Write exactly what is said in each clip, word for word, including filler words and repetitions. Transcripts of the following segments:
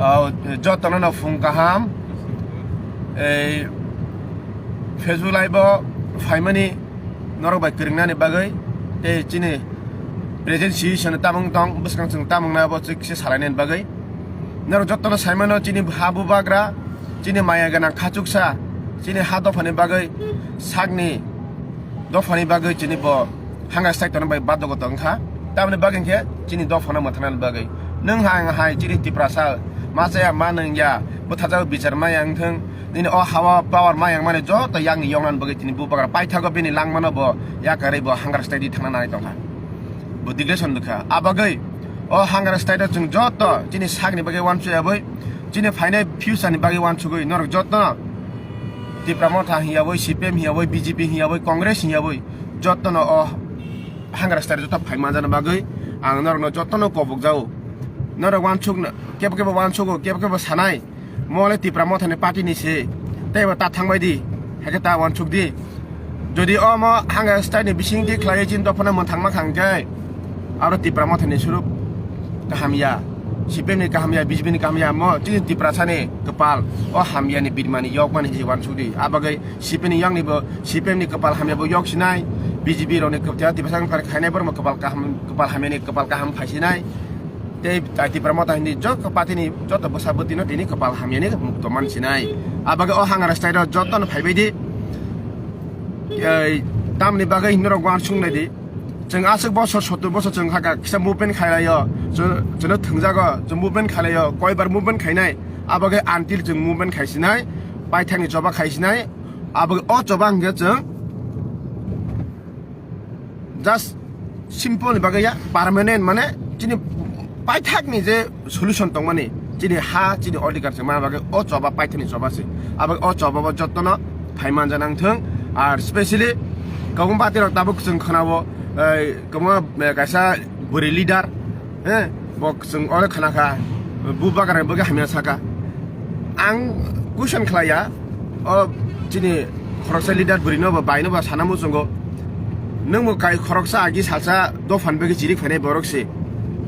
Oh, jotono no phung kaham. Ei Facebook live o phaimani norok bai kwrwngnani bagwi tei chini present situation tamung tong bwskang chwng tamung na bo chwkse salainani bagwi. Norok jotono saimano chini ha bubagra, chini maya gwnang khachuksa, chini ha dophani bagwi sakni dophani bagwi chini bo hanga stai tongna bai badogota wngkha. Tamni bagwi khe chini dophano mwthangnani bagwi. Nwng hai hai chini Tiprasa ma chaya ma nwng ya bwtharjak bichar ma yang thung. Nini o hawa power ma yang mani joto yakni yoknani bagwi tini bubagra paithago bini langmano bo yakarwi bo hanga stai di thangna nai tongkha. Bo declaration dukha. Abagwi o hanga stai do chwng joto chini sakni bagwi wansuk abwi chini phainai future ni bagwi wansugwi norok joto Tipra Motha hiya boi, C P M hiya boi, B J P hiya boi, Congress hiya boi, jotono o hangra style joto phai manjana bagwi ang norokno jotono kobok jao. Norok wansuk kebo kebo wansugo, kebo kebo sanai, mo le Tipra Mothani party ni se, tei bo ta thangbai di, hake ta wansuk di. Jodi o mo hangra style ni bising di khlai chin dophano mwthangma khang khe, aro Tipra Mothani surup kaham ya, C P M ni kaham ya, B J P ni kaham ya, mo chini Tiprasa ni kwpal o hamya ni birmani yokmani je wansuk di. Abagwi C P M ni yakni bo, C P M ni kwpal hamya bo yok sinai, B J P rokni kwpal, Tiprasa wngkha khainai borok kwpal kaham, kwpal hamya ni kwpal kaham phai sinai. Tei tai Tipra Motha hindi joto party ni joto bwsa bwtwi no tini kwpal hamya ni mukto man sinai. Abagwi o hangra style o joto no phaibai di. Ei, tamni bagwi hindi rok wansuk nai di. Chwng aswk bosor, sottor bosor chwng hakha kisa movement khailai o. Chwng, chwngno thwngjago, chwng movement khailai o. Koibar movement khainai. Abagwi until chwng movement khaisinai, paithakni choba khaisinai. Abo o choba hwnkhe chwng just simple ni bagwi ya, permanent mane chini paithakni je solution tongmani, chini ha, chini odhikar se mana bagwi o choba paithakni choba se. Abo o choba bo jotono phai manja nang thung. Ar specially kwbangma party rok tabuk chwng khwnao, ei, kwbangma, eh, kaisa bwrwi leader, eh, bo chwng oro khna kha, bubagra bagwi hamya saka. Ang question khlaiya, o chini khoroksa leader bwrwi no bo bai no bo sana muchungo. Nwng bo kai khoroksa agi salsa dophan bagwi chiri khainai borok se.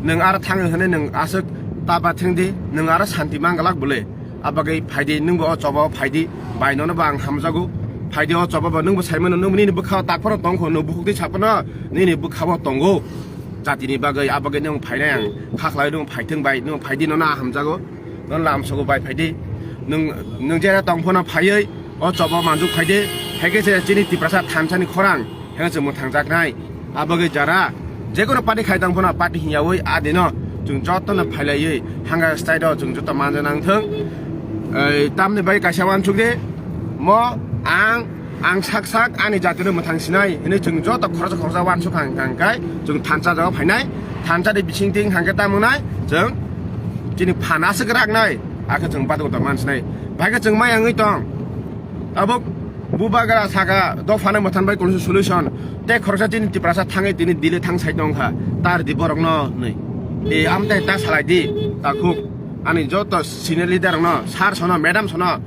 Nwng aro thang hwnwi nwng aswk ta bathwng di, nwng aro santi manglak bole. Abagwi phaidi, nwng bo o choba o phaidi, bai nono bo ang hamjago. Phaidi o choba bo nwng bo saimano, nwng nini bwkha o tak phano tong kho, nwng bukhuk twi sa phano nini bwkha o tongo. Jatini bagwi, abagwi nwng phainai ang kha khlai, nwng phaithwng bai, nwng phaidi nono a hamjago. Nono lamsogo bai phaidi. Nwng, nwng jera tong phano phaiwi o choba manjuk phaidi. Haikhe se chini Tiprasa thansa ni khorang. Heno chwng mwthangjaknai. Abagwi jara jekono party khai tong phano party hiyawi adino chwng jotono phailaiwi hanga style o chwng joto manja nangthwng. Ei, tamni bai kaisa wansuk di, mo ang, ang sak sak ani jatino mwthang sinai hwnwi chwng joto khoroksa khoroksa wansuk hang hang kai chwng thansa jaga phainai, thansa de bising ting hangke tamo nai chwng chini phan aswk raknai, akhe chwng bathok tong man sinai, bai khe chwng mai wngwi tong. Abo bubagra saka dophano mwthan bai kunsu solution. Tei khoroksa chini Tiprasa thangwi tini Delhi thang sai tongkha. Tar di borokno hwnwi. E, amtai ta salai di, takhuk. Ani joto senior leader rokno, sir sono, madam sono,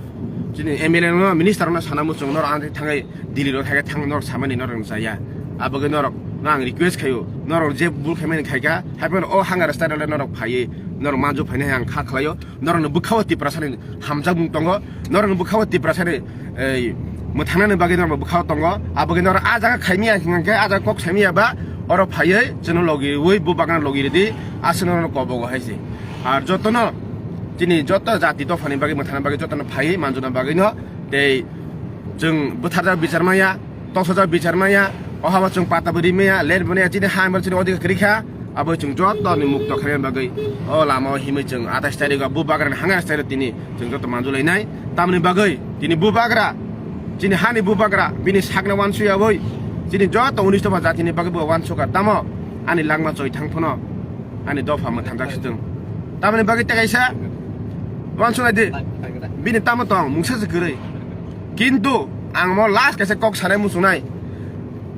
chini M L A rokno, minister rokno sana muchung norok amtai thangwi Delhi rok thangwi thang norok samani norok chaya. Abagwi norok no ang request khaio. Norok je bul khaimani khaika, haiphano o hanga rasta rok norok phaiwi norok manju phainai ang kha khlaio. Norokni bwkha o Tiprasani hamjakmung tongo, norokni bwkha o Tiprasani, ei, mwthangnani bagwi norokni bwkha o tongo. Aboni norok a jaga khaimiya hingkha khe, a jaga kok saimiya ba, oro phaiwi chwngno logi rwui, bubagrano logi rwdi, aswk norokno kobogo hai se. Ar jotono chini joto jati dophani bagwi, mwthangna bagwi jotono phaiwi manjuna bagwino tei chwng bwtharjak bichar maya. Toksajak bichar maya, o habo chwng pata bo ri maya, let bo maya, chini ha hwnba chini odhikar kwrwi kha, abo chwng joto ni mukto khaina bagwi o lama o himwi chwng atais tarikh o bubagra ni hanga style o tini chwng joto manjulai nai. Tamoni bagwi tini bubagra, chini hani bubagra, bini sakno wansuk ya boi, chini joto unis dopha jati ni bagwi bo wansuk kha, tamo ani langma choi thang phano ani dopha mwthang jak sitwng. Tamoni bagwi tei kaisa wansuk nai di, bini tamo tong mungsa se kwrwi. Kintu ang mo last kaisa kok sanai muchungnai.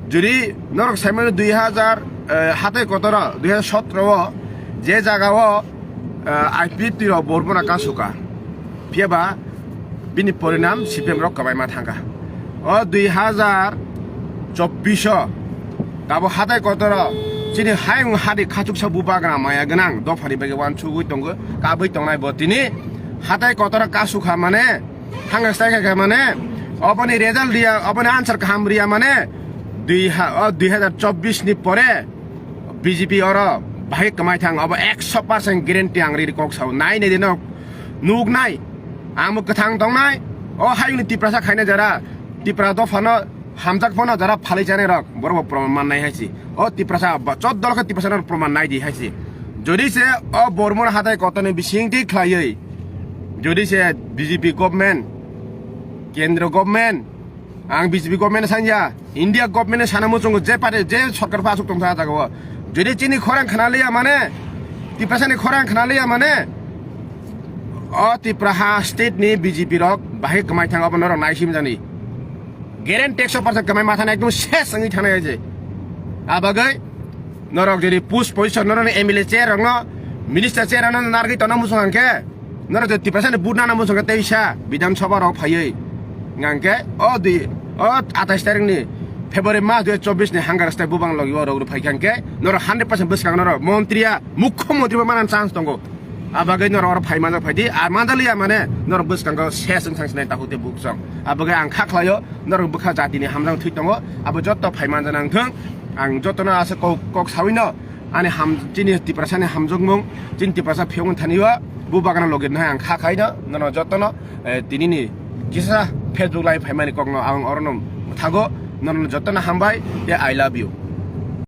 Jodi norok saimano dui hazar, eh, hatai kotoro, dui hazar sotro o je jaga o, eh, I P F T rok Bormona kasuka. Phiya ba bini porinam C P M rok kwbaima thangkha. O dui hazar chobbish o tabo hatai kotoro Chini hayung hadi khachuksa bubagra maya gwnang dophani bagwi wansugwi tongo, kabwi tongnai bo tini hatai kotora kasukha mane, hanga stai kha mane, oboni result riya, oboni answer kaham riya mane, dui ha-, o dui hazar chobbish ni pore B J P oro bahai kwmai thang, obo ekso percent guarantee ang riri kok sao, nai nai dino nuk nai, ang bo kwthang tongnai, o hayungni Tiprasa khaina jara, Tipra dophano hamjak phano jara phalwi chanai rok, borok bo proman mannai hai si. O Tiprasa ba choddo lokho Tiprasa no proman nai di hai si. Jodi se o Bormon hatai kotoni bising di khlaiwi, jodi se B J P government, kendro government, ang B J P government sanya, India government sana muchungo je party, je sorkar pa asuk tongsa jaga o. Jodi chini khorang khna liya mane, Tiprasa ni khorang khna liya mane, o Tipraha state ni B J P rok bahai kwmai thang, obo norok naisim jani. Guarantee ekso percent kwmai mathana ekdom ses wngwi thanai je. Abagwi norok jodi post position norok M L A chair rokno, minister chair rokno nargwi tongna muchung hwnkhe, norok je Tiprasa ni vote nana muchung khe teisa Bidhan Sabha rok phaiwi. Hwnkhe o dui, o atais tarik ni February mas dui hazar chobbish ni hangar stai bubang logi o rok phai kha hwnkhe norok hundred percent bwskang norok montri ya, mukho montri bo manani chance tongo. Abagwi norok oro phai manjak phai di, ar manjak liya mane norok bwskango ses wng thang sinai takhuk tei buksong. Abagwi ang kha khlaio, norok bwkha jatini hamjak thwi tongo, abo jotto phai manja nang thung. Ang jottono asa kok, kok sawino ani ham, chini Tiprasani hamjakmung, chini Tiprasa phiyokni thani o bu bagana logi nai ang kha khaino, norok jottono, eh, tinini kisa Facebook live phaimani kokno ang orono thago, norok jottono hambai, tei I love you.